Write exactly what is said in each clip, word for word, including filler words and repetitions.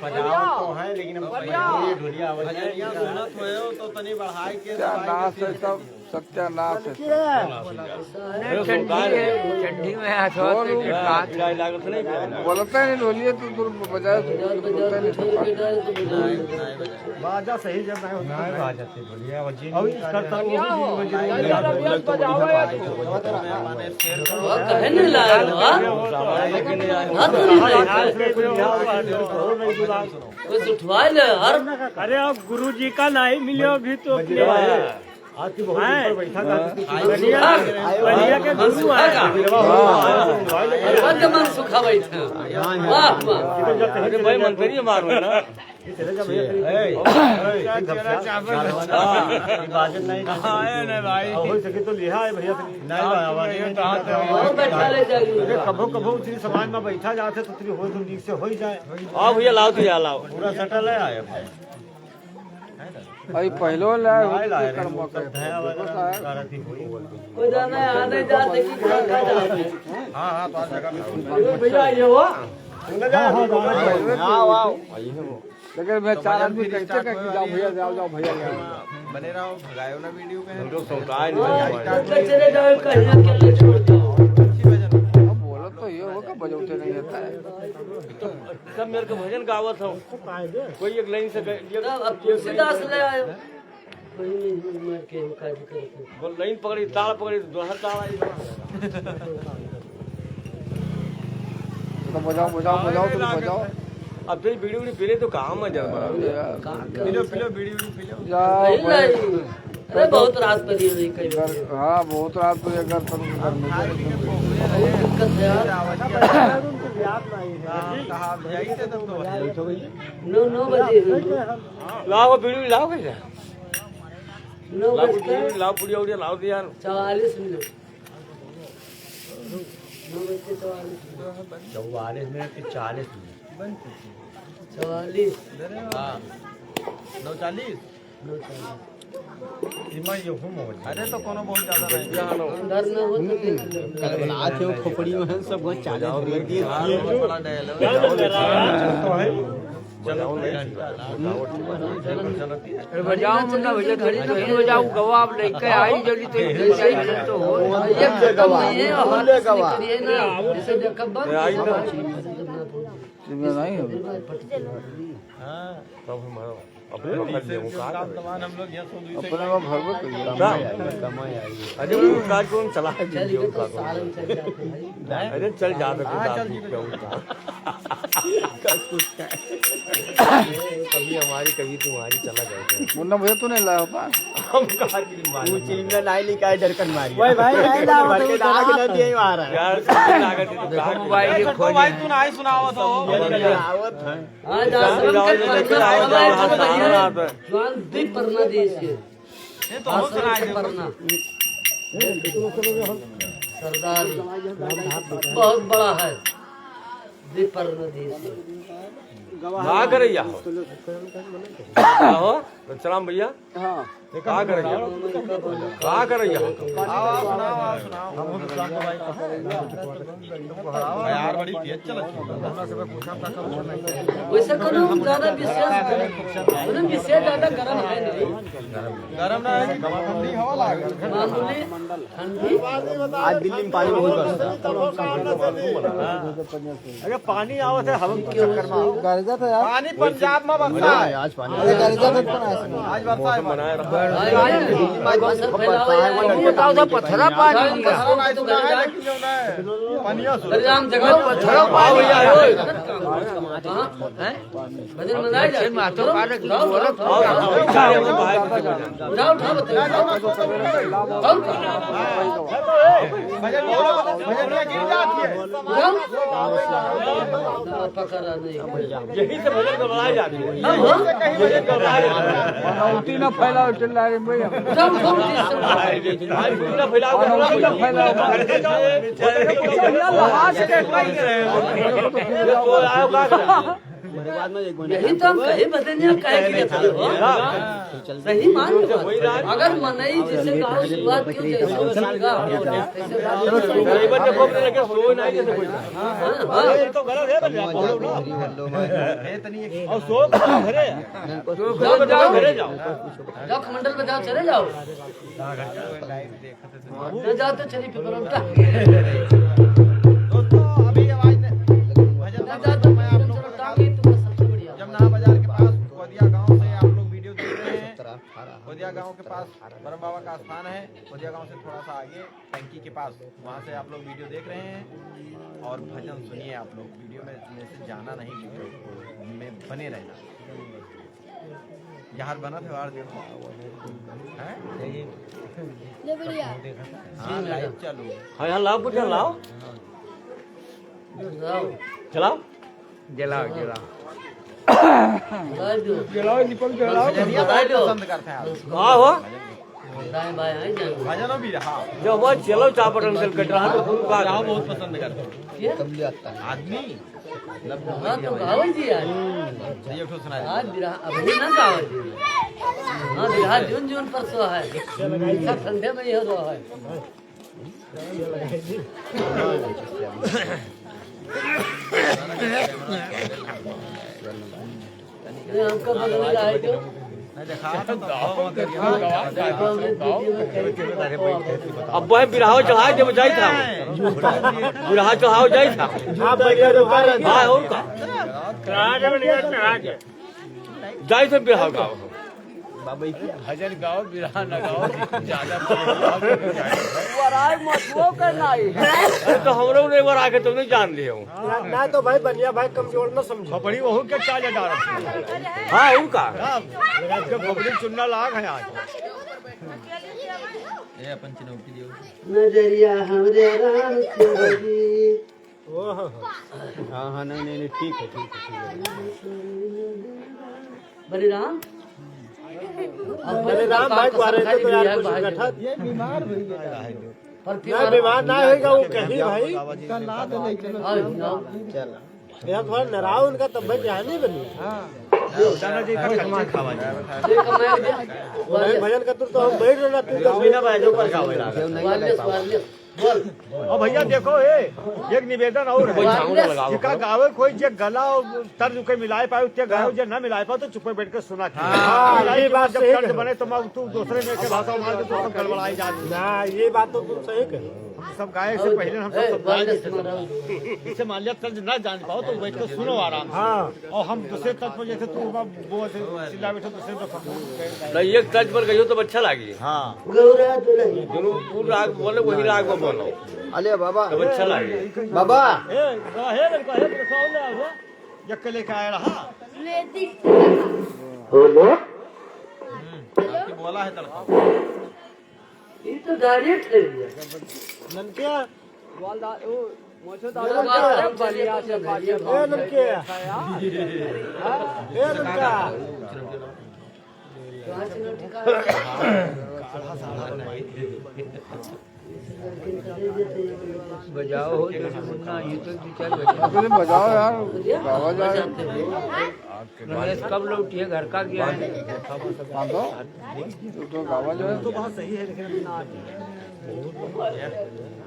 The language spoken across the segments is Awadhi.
बजाओ तो है, लेकिन हम ढोलिया आवाज भजनिया सुनत हो तो तनी बढ़ाई के सत्यानाश है सब, सत्यानाश है सब। ठंडी है, ठंडी में हाथ और होते हैं, हाथ। बोलते हैं, ढोलिया तो दूर बजाए तो बोलते नहीं। बाजा सही जब नहीं होता। नहीं बाजत है ढोलिया, और जी और नहीं इस करता। वो कहे नहीं लाया, हाँ? हाँ, तो नहीं लाया। कुछ उठवा ले, हर अरे, अब गुरु जी का नहीं मिले अभी तो अपने आपकी बहुत हैं? ऊपर बैठा था। बढ़िया, बढ़िया के गुरु है। बंद मन सुखा बैठा। वाह, वाह। अरे भाई, मंत्री मारो ना। ये चले जा भैया, तेरी ए, ए, ए, घबरा। ये बाजत नहीं। हाँ, ए, नहीं भाई। अब हो सके तो लिहा है भैया, तेरी। नहीं भाई, आवाज नहीं। और बैठा ले जाइए। अरे, कभो, कभो उतरी समाज में बैठा जाते तो उतरी हो तो नीक से हो ही जाए। आओ भैया, लाओ तो यार, लाओ। पूरा सटल है, आए भाई। अरे, पहले ले आए होते नहीं लाए तो रे, कर्म वो सब करते। धया वाला देखो साहब। कारत ही हुई। कोई जाना है, आने जा, देखी, कहाँ, कहाँ जाते हैं? हाँ, हाँ, तो आज जगह मिल गई। भैया, ये हुआ? हाँ, हाँ, हाँ, हाँ, हाँ। लेकिन मैं तो चार भजन आदमी फिर कैसे start कह के होने जाओ वाली भैया, है, जाओ, तो जाओ भैया, जाओ। बने रहो, भगायो ना वीडियो के। हम लोग सौंताए नहीं हाँ, बने। तो चले जाओ, कहीं अकेले छोड़ दो। अच्छी भजन। अब बोलो तो ये होगा, बजौते नहीं रहता है। सब मेरे को भजन गावत हो, कोई एक लाइन से ग-, ये तब अब तुलसीदास ले आयो। वही में मार के हम काज करते। वो लाइन पकड़ी, ताल पकड़ी, दोहर ताल आई। तो बजाओ, बजाओ, बजाओ, तुम बजाओ। अब तो ये बीड़ी उड़ी पी ले तो कहाँ मजा बड़ा। अरे यार। पिलो, पिलो, बीड़ी उड़ी पिलो। जाओ, नहीं भाई। लाई। अरे बहुत रात पड़ी है, कई बार। हाँ, बहुत रात पड़ी है, घर पर, घर में। बहुत दिक्कत है यार। हाँ, कहाँ अब जाइए तब तो। नौ, नौ बजे हुई। लाओ, बीड़ी लाओ, कैसे? नौ लाओ, बज के बीड़ी लाओ, पूरी उड़ी लाओ तो यार। चवालीस मिनट। नौ बज के चवालीस मिनट। चवालीस मिनट के चालीस मिनट। चवालीस। हाँ। नौ चालीस? नौ चालीस। इमा ये हूँ मौज। अरे तो कोनो बहुत ज्यादा नहीं। अंदर न हो तो फिर अंदर। कल बना थे वो खोपड़ी में सब वो चालीस दे दिए। हाँ, बहुत बड़ा dialogue है। तो है। चलो, बजाओ मुन्ना भैया, घड़ी तो नहीं बजाओ, गवा आप लेके आई, जल्दी तो लेके आई, तो हो। ये खत्म नहीं है, और हाथ से करिए ना, जैसे जब कब बंद ये आई ना। हाँ। तब हमारा अपने में भर दिया, वो कहा था। अपने में भर में करिए। काम। अरे, वो कार्यक्रम चला है, चल, ये तो सालन चल जाते हैं। अरे, चल जा, तो हाँ, चल जी, क्या होता? कभी हमारी, कभी तुम्हारी, चला जाएगा। मुन्ना भैया, तू नहीं लाया पान? हम कहाँ की बात? वो चिलम में नहीं लिखा है, डरकन मारी। भाई, भाई, नहीं लाया, भर के तो दाग ना दिए, मारा। यार, लागत है, देखो, mobile ये तो खोल भाई, तू ना ही सुनावत हो। ये आवत है। आज आश्रम के परना, जवान दीप परना दीजिए। ये तो हो आश्रम के परना। सरदार बहुत बड़ा है। दीप परना दीजिए। का करैया हो? का हो? राम भैया? हाँ। का करैया? का करैया? आओ, आओ, सुनाओ, आओ, सुनाओ। हम लोग काम तो भाई कहाँ है? यार, बड़ी तेज चलत है। वैसे कोनो ज्यादा विशेष, कोनो विशेष ज्यादा गरम है नहीं। गरम ना है, ठंडी हवा लाग। मामूली ठंडी। आज दिल्ली में पानी बहुत बरसा। अरे पानी आवत है, हवा के चक्कर में आओ। गरजत है यार। पानी पंजाब में बरसा है। आज पानी। अरे गरजत है, पण आज आज बरसा है। मौसम बनाए रखा है। आज बरसा फैलावा है। बताओ तो पथरा पानी। पथरा नहीं सुना है, लेकिन जो ना है, पानिया सुना। अरे राम जगह पथरा पानी। हाँ? भजन मंगाए जाते हैं। मातो पालक की गोरख। उठाओ, उठाओ, उठाओ, बताओ। भजन, भजन, भजन गिर जाती है। उठाओ। पकड़ा नहीं। यही से भजन गड़बड़ाए जाते हैं। हम, हम। भजन गड़बड़ाए जाते हैं। उल्टी ना फैलाओ, चिल्ला रहे भैया। उठाओ, उठाओ, उठाओ। भाई, उल्टी ना फैलाओ, उल्टी ना फैलाओ। ये तो आयो का करे? यही तो हम कहे बदे नहीं, हम कहे कि नहीं हो। सही मान लो। अगर मनई जैसे कहा शुरुआत क्यों जैसे होगा, कैसे बात करें? ड्राइवर देखो, अपने लगे सोए ना जैसे कोई। हाँ, हाँ। ये तो गलत है, बस आप बोलो ना। और सो घरे। जाओ, जाओ। घरे जाओ। जाओ, कमंडल में जाओ, चले जाओ। ना जाओ तो चली फिर उल्टा। दोस्तों, अभी आवाज नहीं, भजन ना बंद जाओ तो मैं आप लोगों को बता दूं, तुमको सबसे बढ़िया। जमनहा बाजार के पास कोदिया गांव से आप लोग वीडियो देख रहे हैं। कोदिया गांव के पास ब्रह्म बाबा का स्थान है। कोदिया गांव से थोड़ा सा आगे टंकी के पास, वहां से आप लोग वीडियो देख रहे हैं और भजन सुनिए आप लोग। वीडियो में, में से जाना नहीं, वीडियो में बने रहना। यार बना थे यार, देखो। हैं? ले बढ़िया। हाँ, लाइव चालू। हाँ, यहाँ लाओ, कुछ लाओ। लाओ। चलाओ। जलाओ, जलाओ। जलाओ, दीपक जलाओ। भजनिया बहुत पसंद करते हैं आप। हाँ, हो। दाएं बाएं हैं, जाएं। भजन भी रहा। जब वो चलो चापटन चल कट रहा तो गुरु का बहुत पसंद करते हैं। क्या? आदमी। हाँ, तो गावल जी आज। ये उठो सुना दे। आज बिरहा, अभी ना गावल जी। हाँ, बिरहा जून, जून परसों है। सब ठंडे में ही हो रहा है। ये हमको बगल में रहा है जो। अब वह बिरहाव चढ़ाए जब जाई था, बिरहा चढ़ाव जाई था। हाँ, और का? जाई थे बिरहा गाँव। बाबा, ई भजन गाओ, बिरहा न गाओ, ज्यादा महाराज मथुओ के नाई है। अरे, तो हमरो ने एक बार आके तुमने जान लियो। ना, ना तो भाई, बनिया भाई कमजोर न समझो। खोपड़ी वहू के चाले डाल। हाँ, उनका। हाँ, रात के खोपड़ी चुनना लाग है आज। ये अपन चिनौटी दियो। नजरिया हमरे राम से बजी। ओहो। हाँ, हाँ, नहीं, नहीं, नहीं, ठीक है, ठीक है, ठीक है। बलिराम? अब बलिराम भाई, कसम कुआरे खाई तो यार दिया कुछ भाई। गठा। ये बीमार हुई बेटा। पर ना, बीमार बीमार ना होएगा, वो कहीं भाई। इसका लात नहीं, चलो। हाँ, सुनाओ। चल। यार, थोड़ा नाराज उनका तब भाई ध्यान नहीं बनी। हाँ। दादा जी का कच्चे खावा जी। ठीक है, मैं नहीं, भजन का तुर तो हम बैठ रहना, तू तो बिना बाजू पर खावे ला। Wireless, wireless। और भैया देखो, ए, एक निवेदन और है। कोई झाड़ू ना लगाओ। जिका गावे कोई जे गला और तर्ज के मिलाए पाए, उतने गाओ, जे ना मिलाए पाए, तो चुप्पे बैठ के सुना कीजिए। हाँ, ये बात जब सही तर्ज है। बने, तो मैं तू दूसरे में के भाषा मार के तो सब गड़बड़ाई जाती है। ना, ये बात तो तुम सही कहे। हम सब गाए से पहले हम सब, ए, सब गाए। जैसे मान लिया तर्ज ना जान पाओ, तो बैठ के सुनो आराम से। हाँ। और हम दूसरे तर्ज पर जैसे तू वो से चिल्ला बैठो, दूसरे पर नहीं, एक तर्ज पर गइयो तो अच्छा लागी। हाँ। गौरा दुल्हन। दोनों, तू राग बोले, वही राग में बोलो। अले बाबा। तब अच्छा लागे। बाबा। ए, रहे रे, कहे रे, कौन है वो? यक्के लेके आया रहा। हेलो। हम्म, आपकी बोला है तड़का। ये तो direct है भैया। ननकिया। बोल दा-, ओ, मोछो दा-, ए, ननकिया। बढ़िया से बात है, ए, ननकिया। हाँ? ए, ननकिया। बजाओ हो, जैसे मुन्ना, ये तो दो चार बजे। अरे बजाओ यार, गावा जाए। नरेश कब लौटिए, घर का गया है? हाँ तो, तू तो गावा जाए। तो बात सही है, लेकिन अभी ना आती।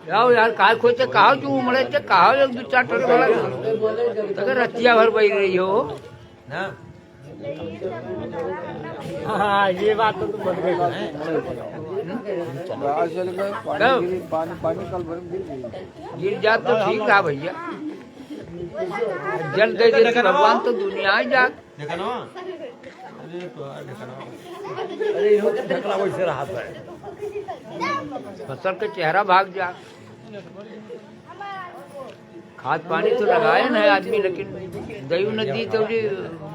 जाओ यार, काय खोजते, कहा तू उमड़े ते, कहा एक दो चार टन वाला, अगर रतिया भर बज रही हो। ना। हाँ, ये बात तो तुम बोल गए। बाहर चल गए, पानी गिरी, पानी, पानी कल भर गिर गई। गिर जात तो ठीक रहा भैया, जल दे देती भगवान तो दुनिया ही जात। देखा ना? अरे तो यार, देखा ना? अरे, इहो के देखला वैसे रहा था। फसल के चेहरा भाग जा। खाद पानी तो लगाए ना आदमी, लेकिन दयू नदी तो भी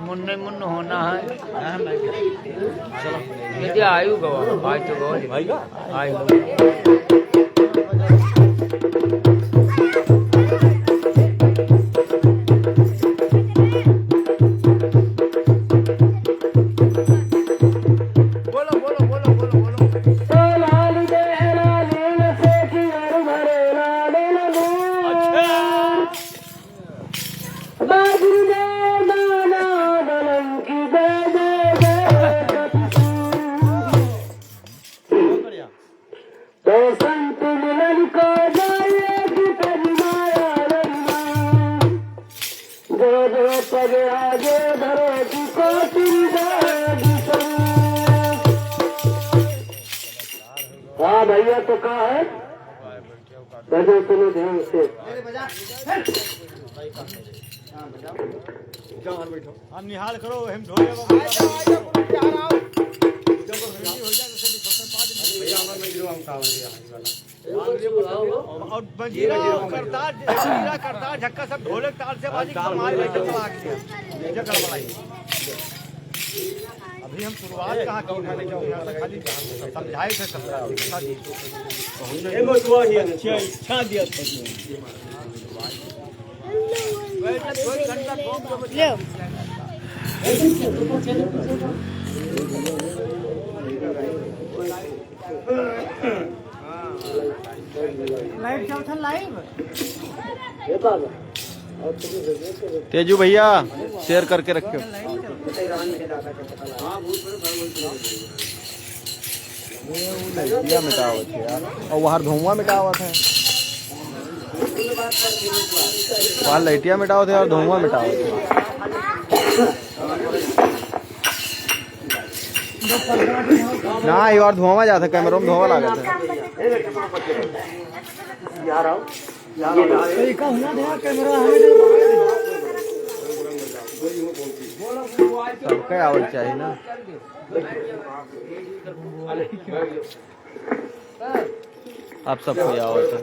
मुन्ने मुन्न होना है। यदि आयु गवा, आयु तो गवा। भाई का? आयु। बोलो, बोलो, बोलो, बोलो, बोलो। अच्छा। भैया तो का है, भजन सुनो ध्यान से। हम निहाल करो, हम ढोले बाबा। और मंजीरा और करतार, मंजीरा करतार झक्का सब ढोलक ताल से बाजी, कमाल बैठे तो आके जगह बनाई। अभी हम शुरुआत कहाँ की, मैंने जो यहाँ से खाली समझाए थे, समझा दिया, समझा दिया। ले। लाइव चलत है, लाइव। तेजू भैया, शेयर करके रखियो। लइटिया मिटावत है यार, और वहाँ धुआं मिटावत है। वहाँ लइटिया मिटावत है और धुआं मिटावत है। ना, ये और धुआं जाता है, कैमरा में धुआं लागत है। सबके आवल चाहिए ना। आप सबको आवत है।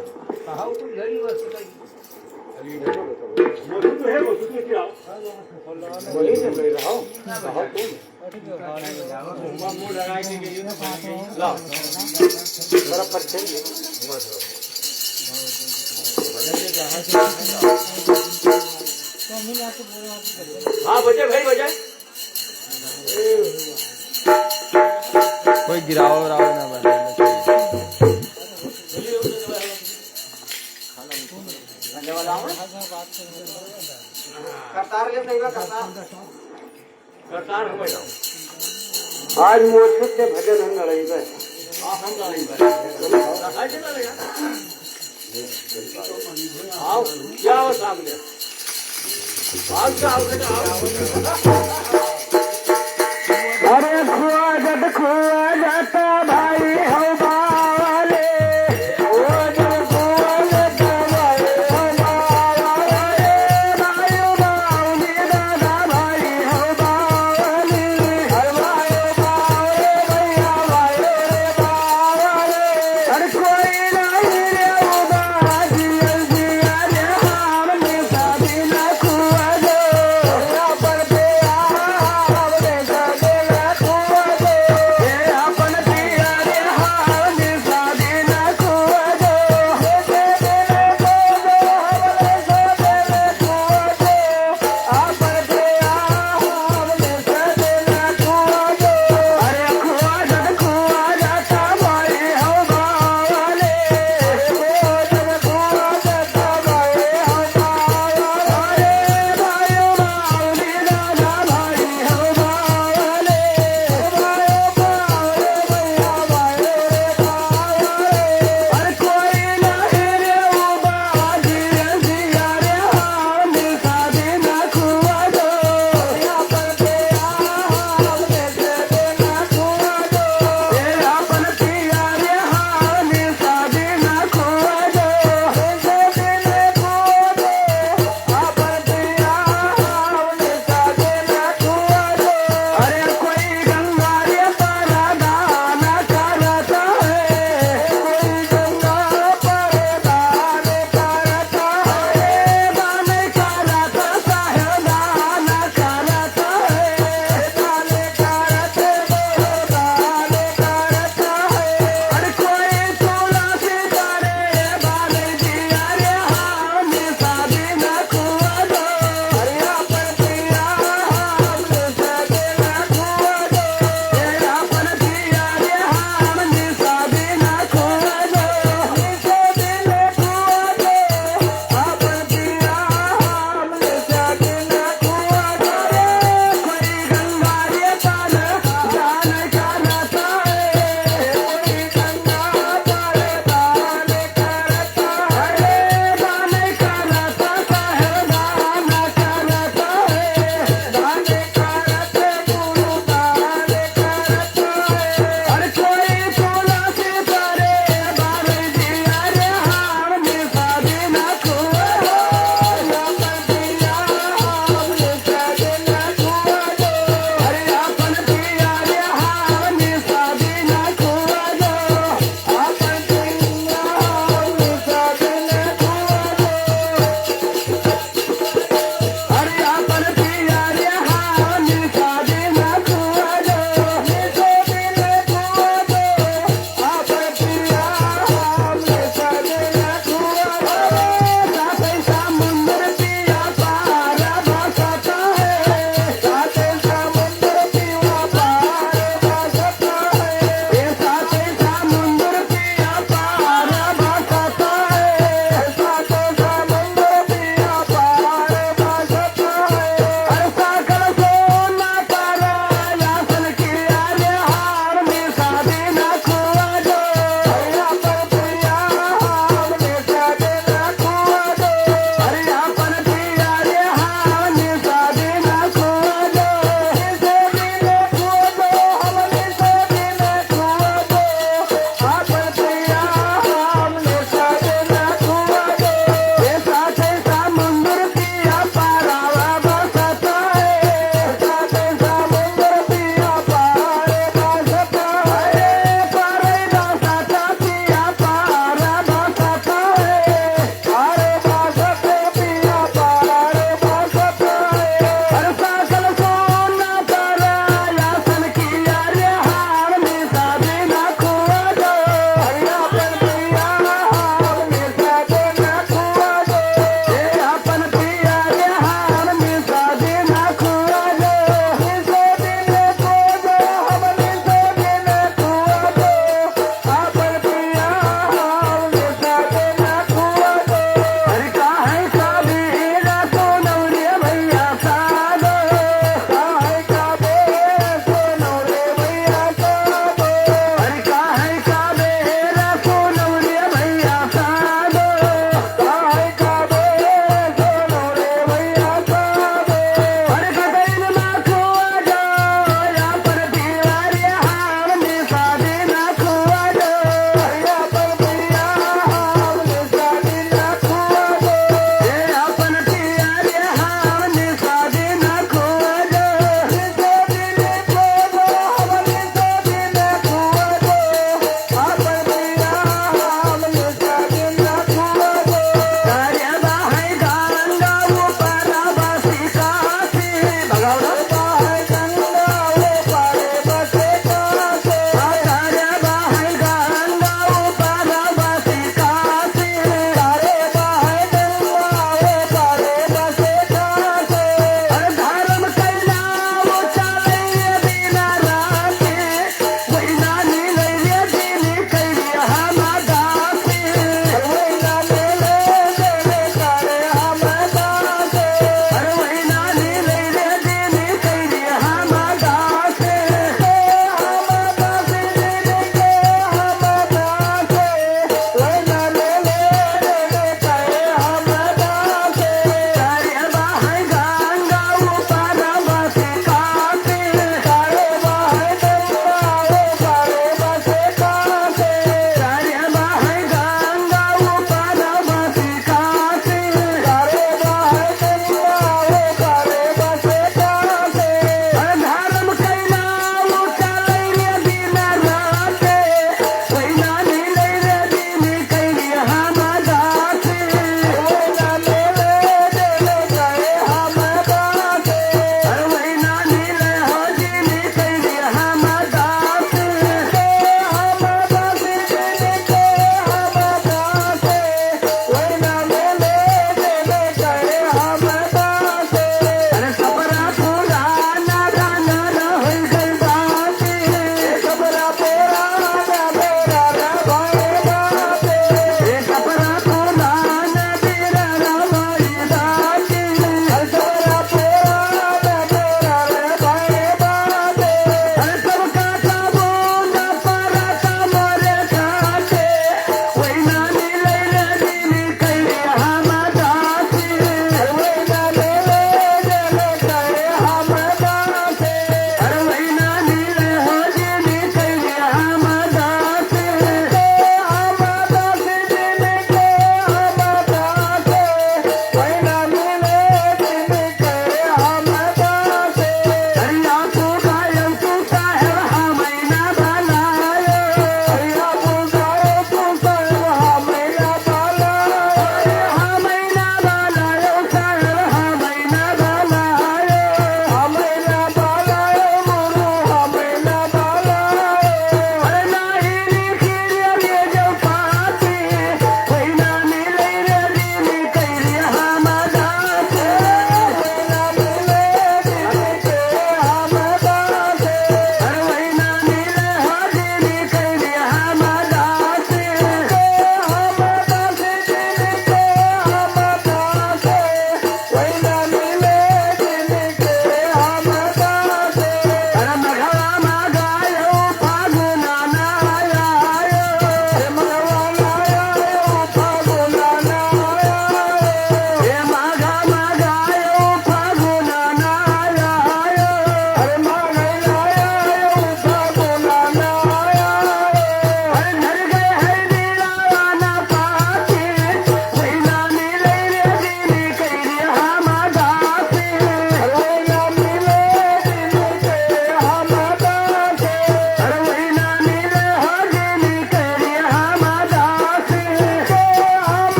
हाँ, बजे भाई, बजे। कोई गिरावा उरावा ना बने। करतार ले सही बा, करतार। करतार हम बजाओ। आज मोछत के भजन हम लड़ाई बे। हाँ, हम लड़ाई बे। आओ, क्या हो सामने? आओ, क्या हो बेटा, आओ। अरे खुआ जद खुआ जाता भाई हो बावले, ओ जद खुआ जाता भाई हो बावले, भाई हो बावले, दादा भाई हो बावले, अरे भाई हो बावले, भैया भाई हो रे बावले।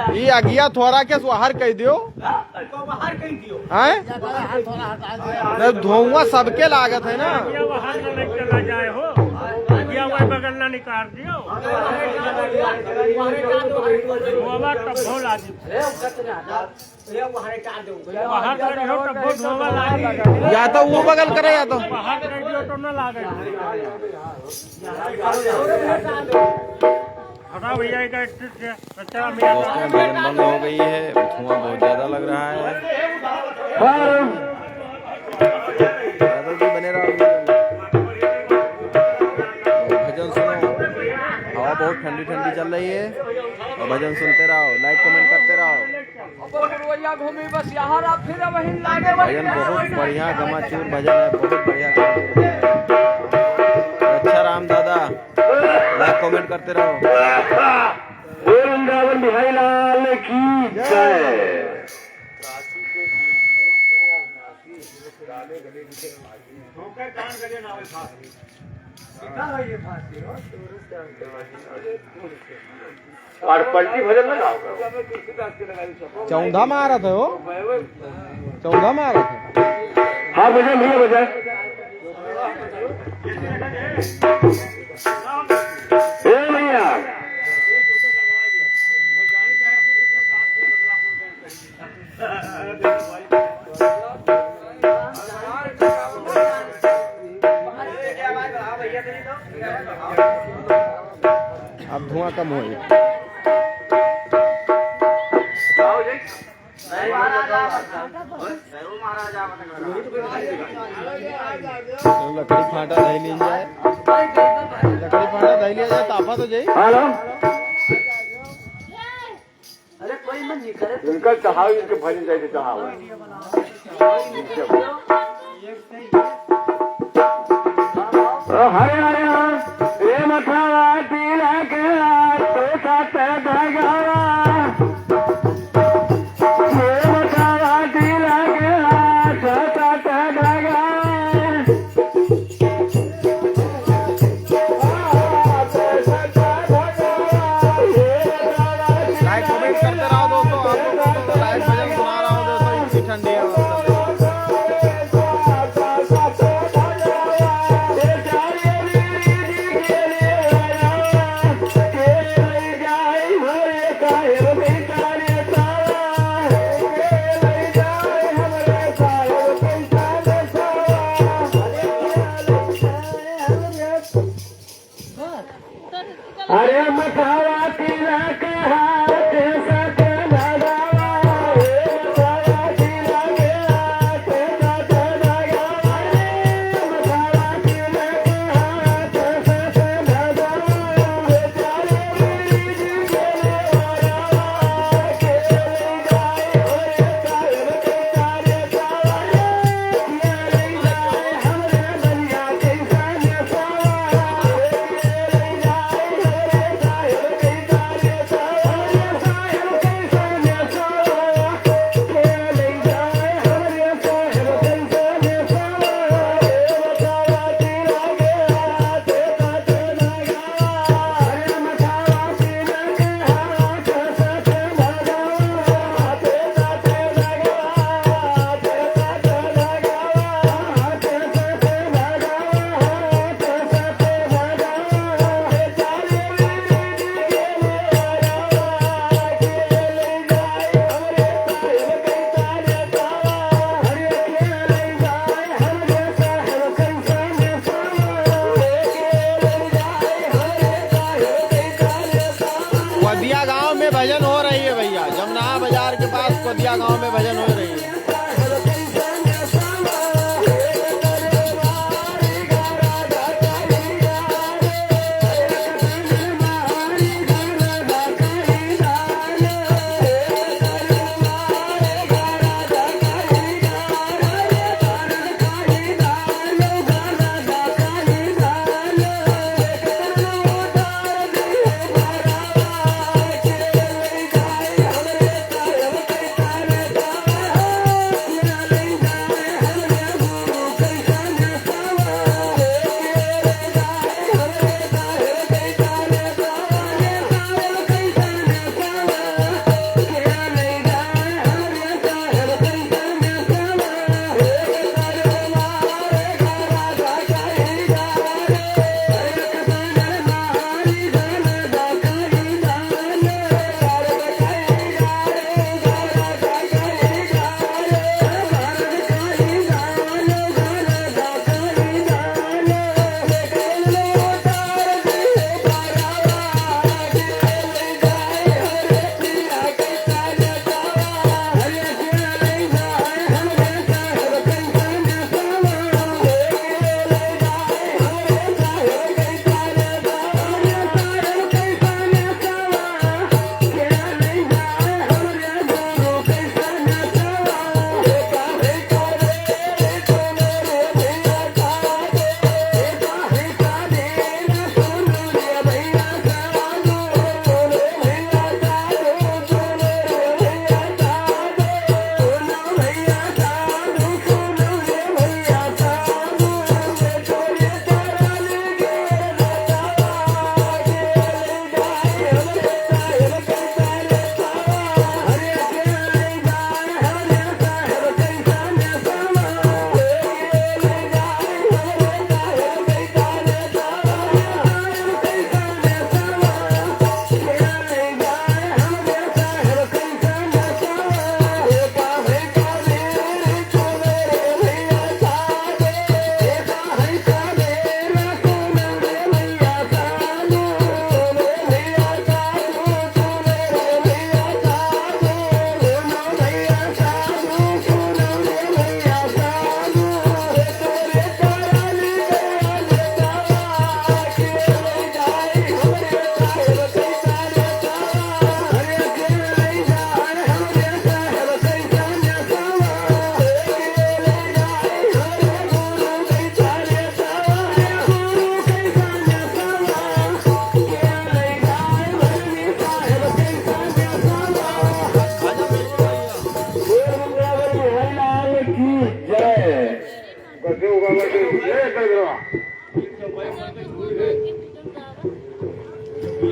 ई अगिया थोड़ा के सुहार कह दियो। हैं? नहीं, धुआं सबके लागत है ना। ये वहाँ से नहीं चला जाए हो, ये वही बगल ना निकाल दियो। धुआं तब हो लागी। बाहर कर दियो तो बहुत धुआं लागे। या तो वो बगल करे या तो। बाहर कर दियो तो ना लागे। हटाओ भैया, एक स्टिक से कचरा मिला। दोस्तों, भजन बंद हो गई है, धुआं बहुत ज्यादा लग रहा है। दादा जी बने रहो, भजन सुनो, हवा बहुत ठंडी ठंडी चल रही है और भजन सुनते रहो, लाइक कमेंट करते रहो। भजन बहुत बढ़िया गमाचूर भजन है, बहुत बढ़िया गमाचूर भजन है। अच्छा राम दादा, लाइक कमेंट करते रहो। बोल वृंदावन बिहारी लाल की जय। और पलटी भजन ना गाओ। चौंधा मारत है हो, चौंधा मारत है। हाँ, बजा भैया, बजा। ए भैया। अब धुआं कम होई। लकड़ी फाटा धई लीन जाए, लकड़ी फाटा धई लिया जाए, तापा तो जाई। हेलो। अरे कोई मन नहीं करे। इनका चढ़ाओ, इनके भजन जाके चढ़ाओ। ओ हरे हरे राम, ए मथवा तिलक तो सत धगावा। ए मथवा तिलक तो सत धगावा। लाइव कमेंट करते रहो दोस्तों, आप लोगों को लाइव भजन सुना रहा हूँ दोस्तों, इतनी ठंडी है। अरे मथवा तिलक हाथ सत लगावा, ए मथवा तिलक हाथ सत लगावा, ए मथवा तिलक हाथ सत लगावा, ए चारों बीड़ी के लेवा। कोदिया गांव में भजन हो रही है भैया, जमुना बाजार के पास कोदिया गांव में भजन हो रही है।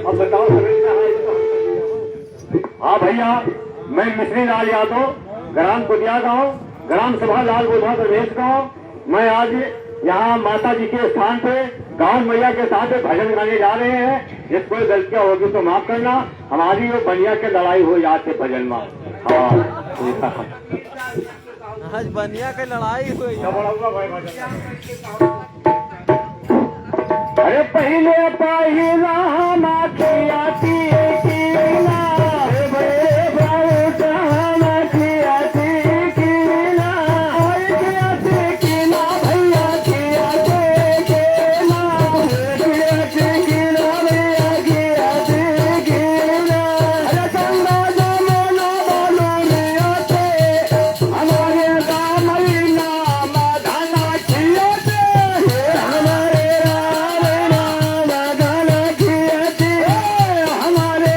अब बताओ, सवेरे का हाल बताओ। हाँ भैया, मैं मिश्री लाल यादव, ग्राम कुदिया गांव, ग्राम सभा लाल बोधा प्रदेश गांव। मैं आज यहाँ माता जी के स्थान पे गांव मैया के साथ एक भजन गाने जा रहे हैं। जिस कोई गलतियाँ होगी तो माफ करना। हमारी वो बनिया के लड़ाई हो जाते भजन में। हाँ। आज बनिया के लड़ाई हुई। अरे पहिले पहिला हम अखिया टिकिला, अरे पहिले पहिला हम अखिया टिकिला, अखिया टिकिला भैया, अखिया टिकिला, अखिया टिकिला भैया, अखिया टिकिला। अरे गंगा जमुना बालू रिया ते, हमारे गाँव में नाम धना किया ते, हमारे राम नाम धना किया ते, हमारे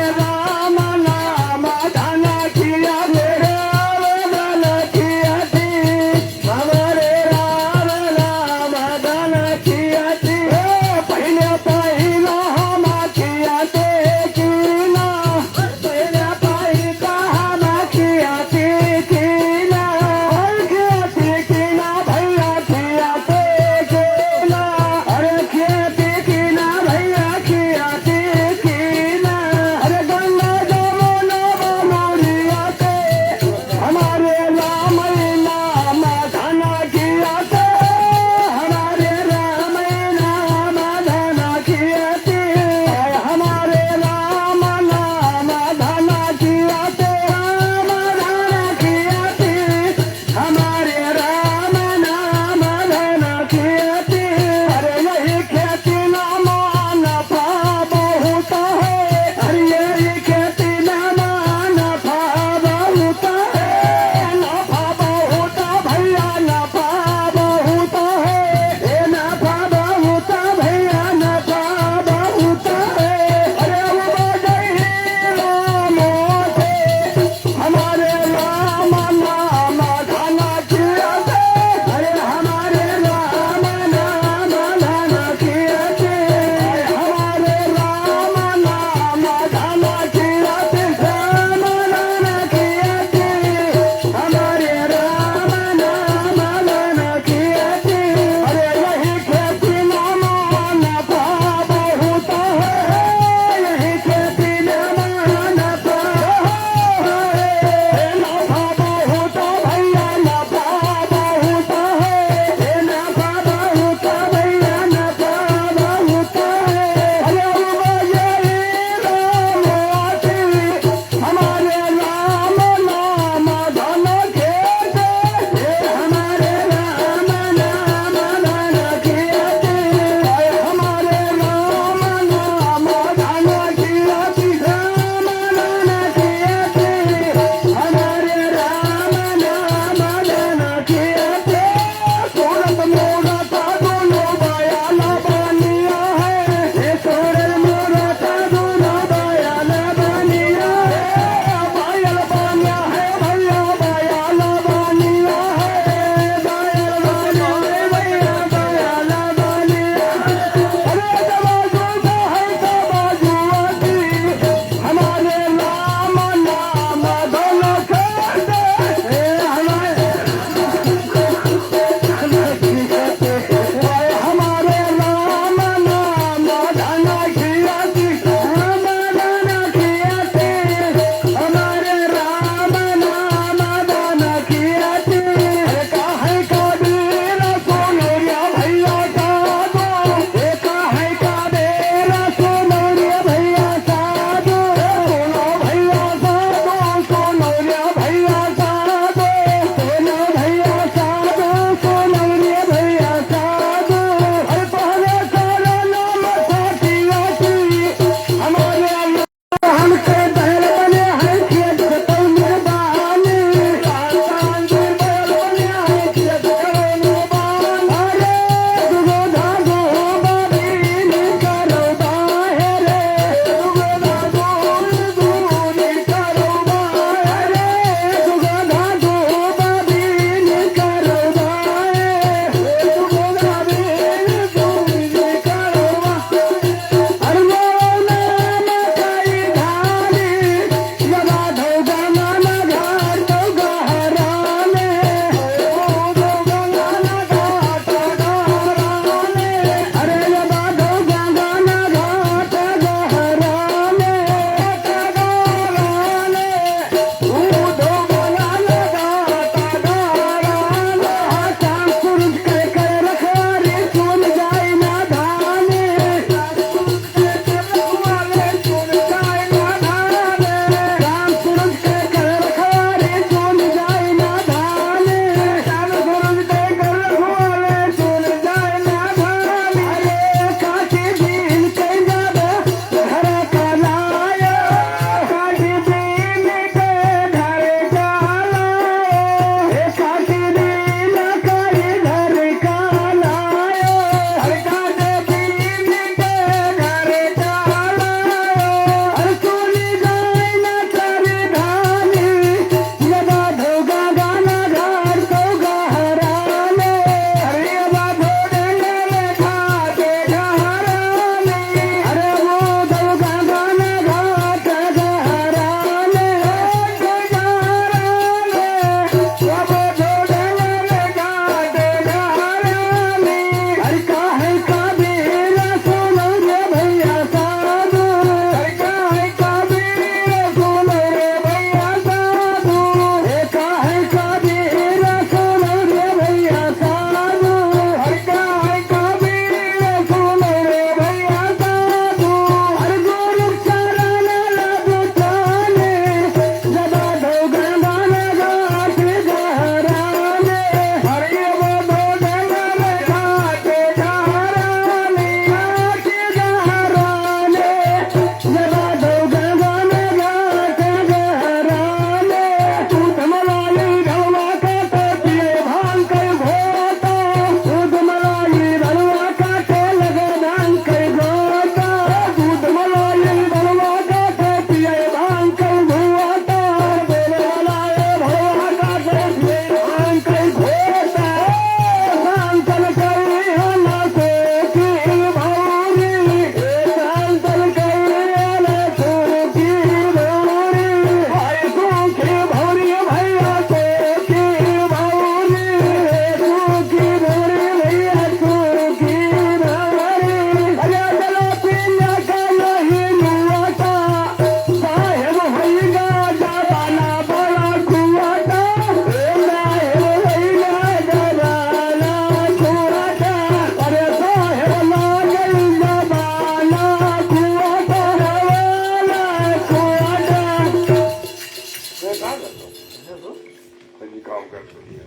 काम कर सकिया।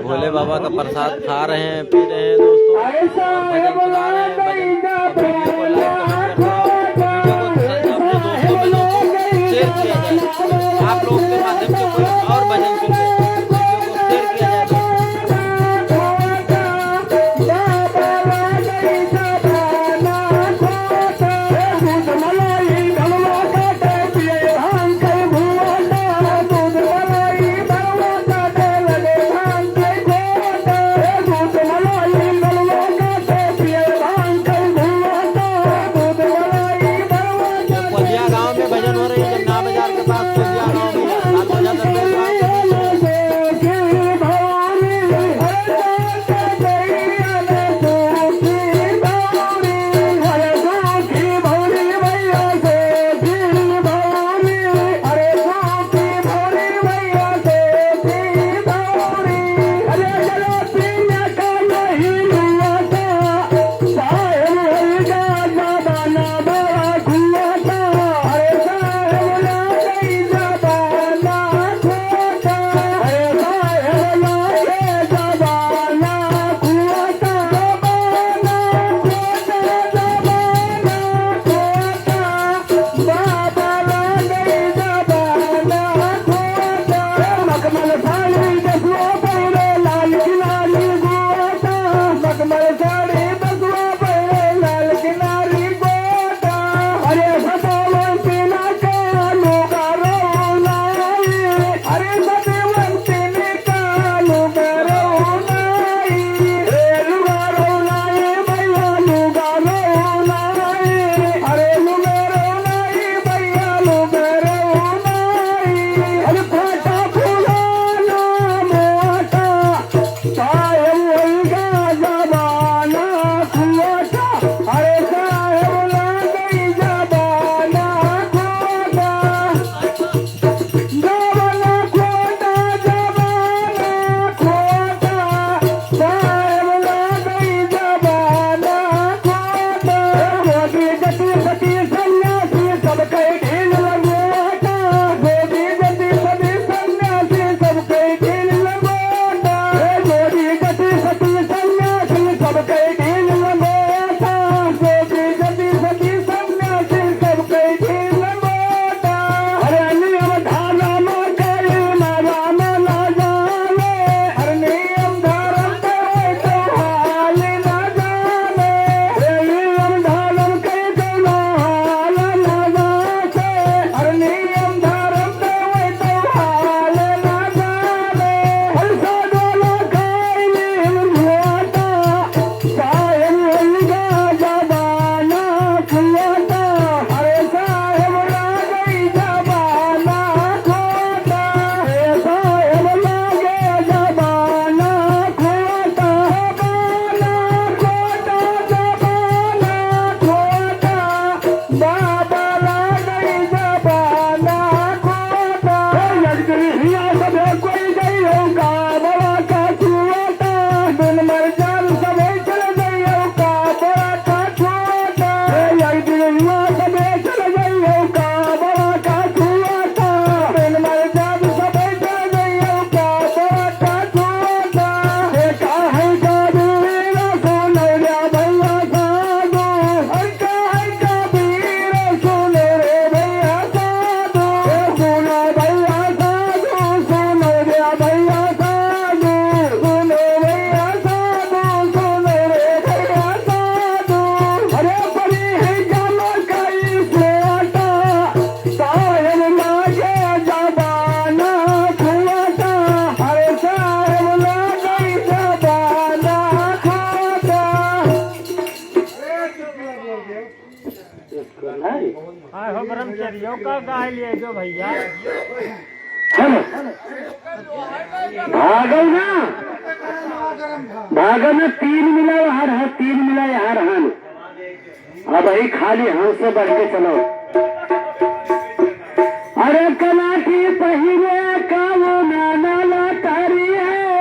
भोले बाबा का प्रसाद खा रहे हैं, पी रहे हैं दोस्तों, और भजन सुना रहे हैं। भजन, वीडियो को like, comment करते रहो, वीडियो को अपने दोस्तों में लोग share किया जाए, आप लोग के माध्यम से कोई और भजन सुन ले। वीडियो को share किया जाए दोस्तों। कोलिया गांव में भजन हो रही है, जमुना बाजार के पास कोलिया गांव में, लाल बाजार दरबार। आय हो ब्रह्मचर्यो का गाय लिए जो भैया। हेलो। भागल ना। भागल ना, तीन मिला हर है, तीन मिला हर हन। अब ही खाली हमसे बढ़ के चलो। अरे कलाठी पहिरे कालो नाना लाकारी है।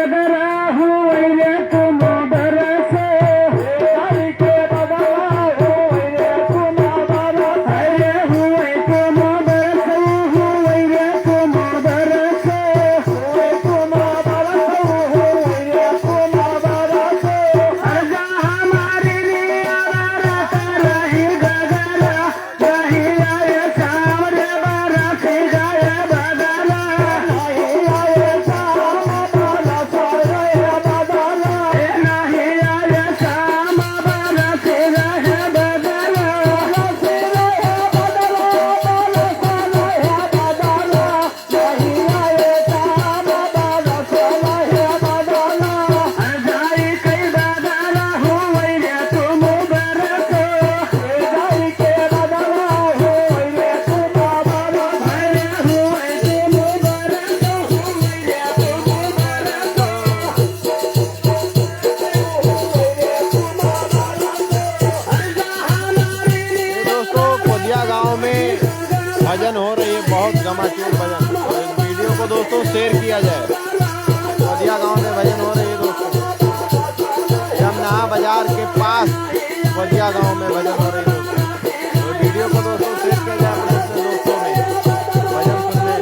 ये दोस्तों, कोदिया गांव में भजन हो रही है, बहुत गमाचूर भजन। इस वीडियो को दोस्तों share किया जाए। कोदिया गांव में भजन हो रही है दोस्तों, जमना बाजार के पास कोदिया गांव में भजन हो रही है दोस्तों। तो वीडियो को दोस्तों share किया जाए अपने अपने दोस्तों में, भजन सुनने।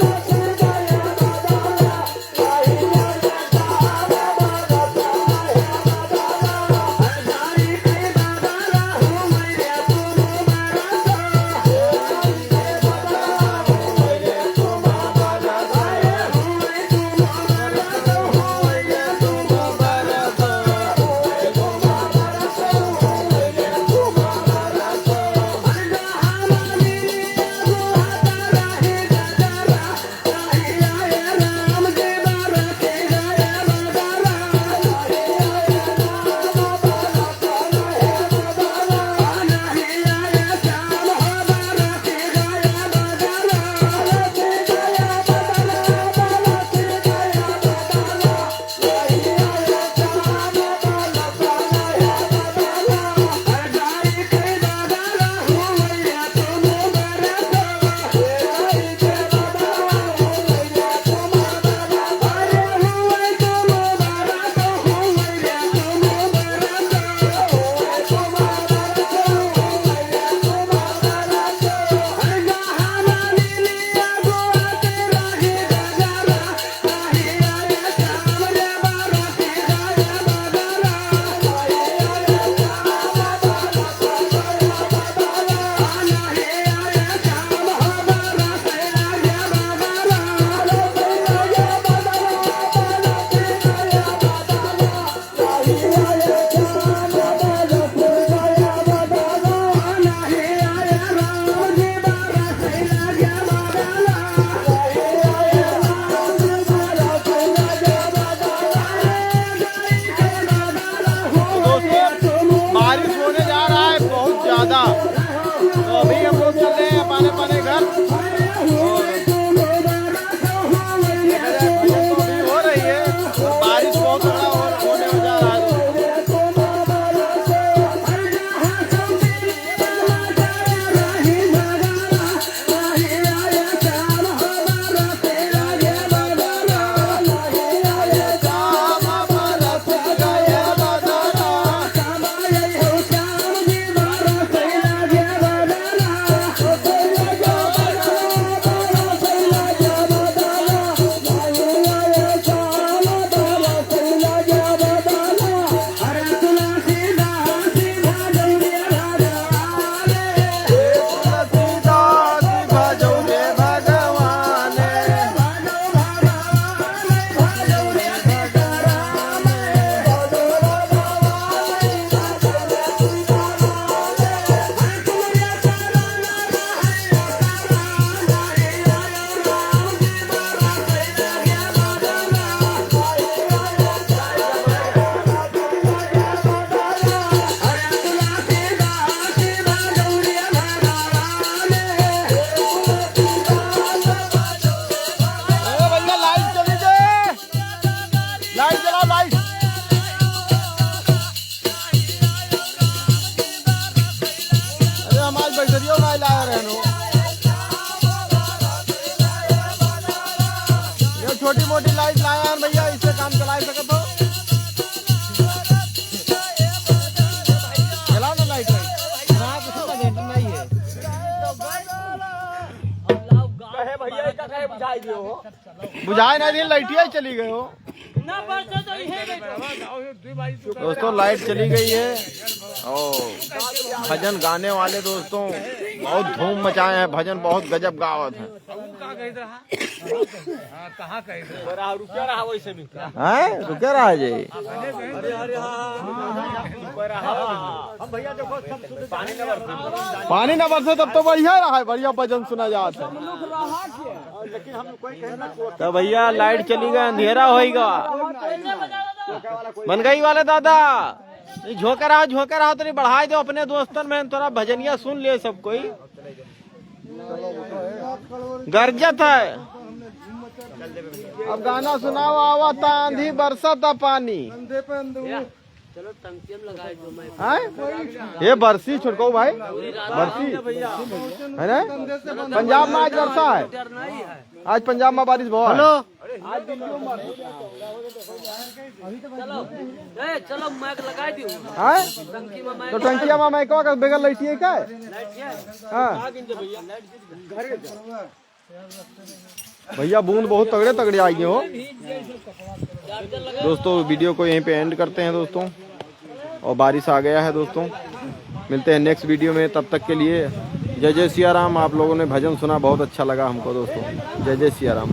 बुझाए ना दिन, लाइटिया ही चली गए हो। ना बरसो तो इहे गई। दोस्तों, लाइट चली गई है और भजन गाने वाले दोस्तों बहुत धूम मचाए हैं, भजन बहुत गजब गावत है। हैं? रुके रहा जी। पानी न बरसे तब तो बढ़िया रहा है, बढ़िया भजन सुना जात है। तो भैया लाइट चली गई, अंधेरा होइगा। मनगई वाले दादा, ई झोंके रहा, झोंके रहा, तनी बढ़ाई दो अपने दोस्तन में, थोड़ा भजनिया सुन ले सब कोई। गरजत है। अब गाना सुनाओ, आवत आंधी बरसत पानी। हैं? ये बरसी छोटको भाई, बरसी है ना? पंजाब में आज बरसा है, आज पंजाब में बारिश बहुत है। हेलो। ए, चलो, माइक लगा दी। हैं? टंकी में माइक तो टंकिया में माइक का बगैर लाइटिए का है? हाँ। भैया, बूंद बहुत तगड़े तगड़े आई हो। दोस्तों, वीडियो को यहीं पे एंड करते हैं दोस्तों, और बारिश आ गया है दोस्तों। मिलते हैं नेक्स्ट वीडियो में, तब तक के लिए जय जय सिया राम। आप लोगों ने भजन सुना, बहुत अच्छा लगा हमको दोस्तों। जय जय सिया राम।